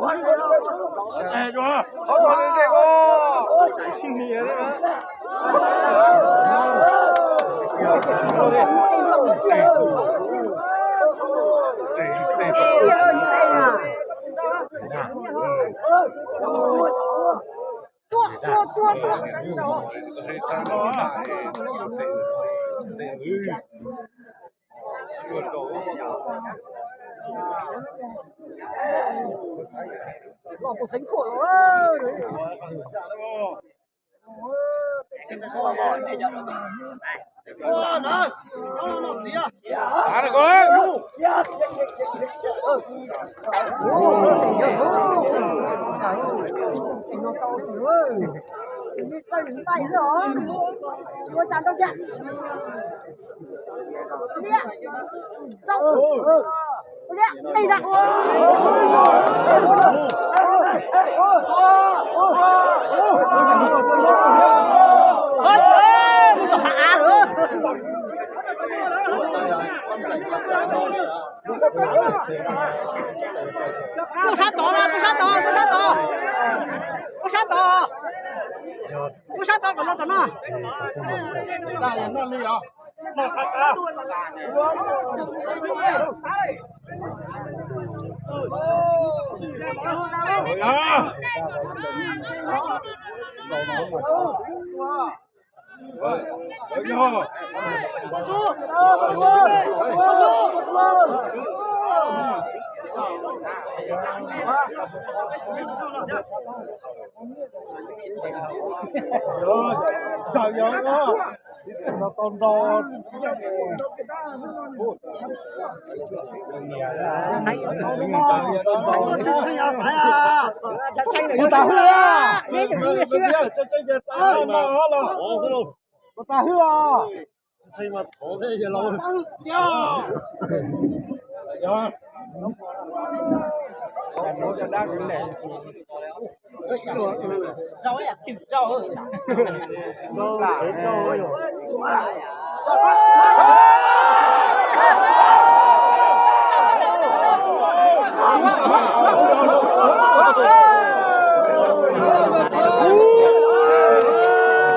Tuaj, tuaj, tuaj, tuaj. Los tus xeev khuam los. Tuaj sab tod, tuaj sab tod, tuaj sab tod. Tuaj sab tod. Tuaj sab tod kom no tom no. Ua tas hwj os. Ua tas hwj os.